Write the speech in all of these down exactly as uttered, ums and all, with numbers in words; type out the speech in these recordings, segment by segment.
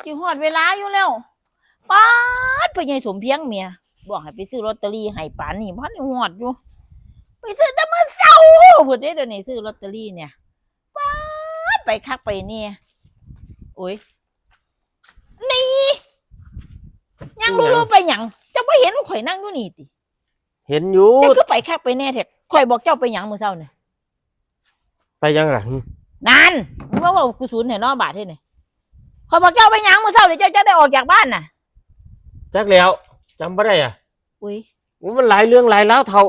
สิฮอดเวลาอยู่แล้ว ป๊าด พ่อใหญ่สมเพียงเมีย บอกให้ไปซื้อลอตเตอรี่ให้ปานนี้ บ่ทันได้ฮอดอยู่ ไปซื้อแต่มื้อเช้าพุ้นเด้ เดี๋ยวนี้ซื้อลอตเตอรี่เนี่ย ป๊าด ไปคักไปเนี่ย โอ้ย นี่ ยัง อิหยัง รู้ๆไปหยัง เจ้าบ่เห็นว่าข่อยนั่งอยู่นี่ติ เห็นอยู่ เจ้าคือไปคักไปแน่แท้ ข่อยบอกเจ้าไปหยังมื้อเช้านี่ ไปหยังล่ะ หึ นั่น มึงว่าเว้ากูสูนแท้เนาะบาดนี้นี่ ข่อยบอกเจ้าไปหยังมื้อเช้านี่ เจ้าจั่งได้ออกจากบ้านน่ะ จักแล้ว จำบ่ได้อะ อุ๊ย โอ้ มันหลายเรื่องหลายราวเฒ่า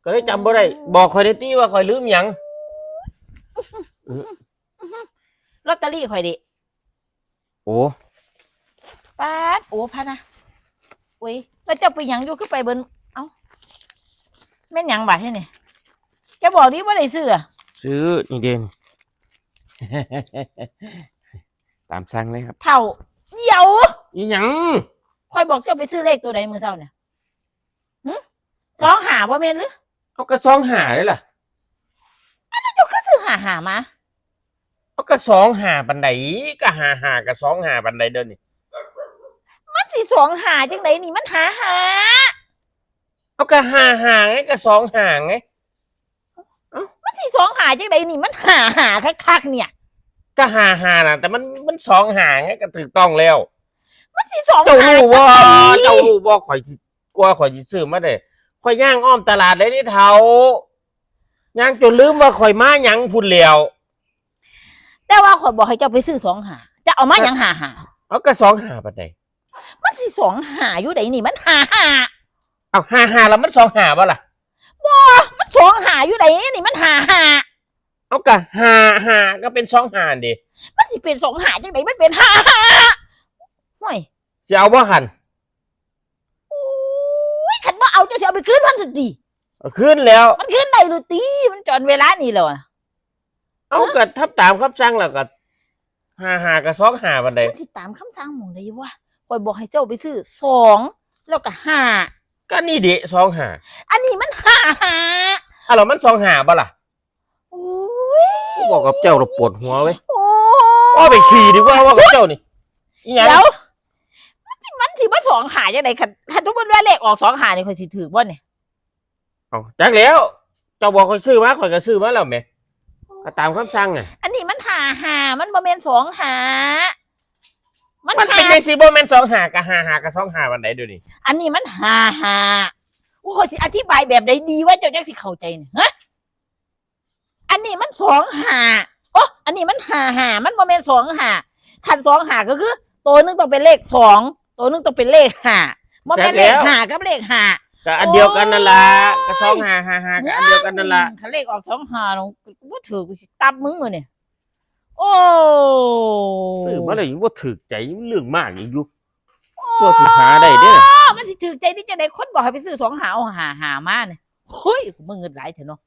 ก็เลยจำบ่ได้ อืม บอกข่อยแน่ติว่าข่อยลืมหยัง ลอตเตอรี่ข่อยเด้ โอ้ ป๊าด โอ้ พะนะ อุ๊ย แล้วเจ้าไปหยังอยู่คือไปเบิ่น เอ้า แม่นหยังบาดนี้นี่ เจ้าบอกติบ่ได้ซื้ออะ ซื้อนี่เด้ ตามสั่งเลยครับ เฒ่า เดี๋ยว อีหยัง ข่อยบอกเจ้าไปซื้อเลขตัวใดมื้อเช้าเนี่ย หึ สองห้าบ่แม่นหรือ เอาก็สองห้าเลยล่ะ อันนั้นเจ้าคือซื้อห้าห้ามา เอาก็สองห้าปานใด ก็ห้าห้ากับสองห้าปานใดเดี๋ยวนี้ มันสิสองห้าจั่งใดนี่ มันห้าห้า เอาก็ห้าห้าไง ก็สองห้าไง เอ้า มันสิสองห้าจั่งใดนี่ มันห้าห้าคักๆเนี่ย ก็ห้าห้าน่ะ แต่มัน มันสองห้าไง ก็ถูกต้องแล้ว มันสิสองห้า เจ้ารู้บ่ จั่งใด เจ้ารู้บ่ ข่อยสิ กว่าข่อยสิซื้อมาได้ ข่อยย่างอ้อมตลาดเลยเด้เฒ่า ย่างจนลืมว่าข่อยมาหยังพุ้นแล้ว แต่ว่าข่อยบอกให้เจ้าไปซื้อสองห้า จะเอามาหยังห้าห้า เอาก็สองห้าปานใด มันสิสองห้าอยู่ใดนี่ มันห้าห้า เอาห้าห้าแล้วมันสองห้าบ่ล่ะ บ่ มันสองห้าอยู่ใดนี่ มันห้าห้า เอาก็ห้าห้าก็เป็นสองห้าเด้ มันสิเป็นสองห้าจั่งใด มันเป็นห้าห้า ห่วย สิเอาบ่คัน โอ้ย คันบ่เอาเจ้าสิเอาไปคืนมันซั่นติ เอาคืนแล้ว มันคืนได้หรือติ มันจนเวลานี่แล้วอะ เอา ฮะ ก็ทำตามคำสั่งแล้วก็ ห้าห้ากับสองห้าปานใด มันสิตามคำสั่งหม่องใดวะ ข่อยบอกให้เจ้าไปซื้อสอง แล้วก็ห้า ก็นี่เด้สองห้า อันนี้มันห้าห้า อ่ะ แล้วมันสองห้าบ่ล่ะ โอ้ย บอกกับเจ้าแล้วปวดหัวเว้ย โอ้ย ว่าไปขี่ดีกว่า ว่ากับเจ้านี่ อีหยัง เดี๋ยว มันสิ มันสิมาสองห้าจั่งใด คัน คันสมมุติว่าเลขออกสองห้านี่ ข่อยสิถูกบ่นี่ เอา จักแล้ว เจ้าบอกข่อยซื้อมา ข่อยก็ซื้อมาแล้วแหม ก็ตามคำสั่งน่ะ อันนี้มันห้าห้า มันบ่แม่นสองห้า มัน มันเป็น ห้า จั่งซี่ บ่แม่นสองห้า ก็ห้าห้า กับสองห้าปานใดเดี๋ยวนี้ อันนี้มันห้าห้า อู้ ข่อยสิอธิบายแบบใดดีวะ เจ้าจั่งสิเข้าใจนี่ ฮะ อันนี้มันสองห้า โอ้ อันนี้มันห้าห้า มันบ่แม่นสองห้า คันสองห้าก็คือ ตัวหนึ่งต้องเป็นเลขสอง ตัวหนึ่งต้องเป็นเลขห้า บ่แม่นเลขห้ากับเลขห้า ก็อันเดียวกันนั่นล่ะ โอ้ย ก็สองห้าห้าห้า ก็อันเดียวกันนั่นล่ะ คันเลขออกสองห้า เนาะ กูบ่ถืก กูสิตับมึงมื้อนี่ โอ้ ซื้อมาแล้วยังบ่ถืกใจ มันเรื่องมากอีกอยู่ โอ้ ตัวสิหาได้เด้อ มันสิถืกใจนี่จั่งใด คนบอกให้ไปซื้อสองห้า เอาห้าห้ามาเนี่ย เฮ้ย กูมึงเงินหลายแท้เนาะ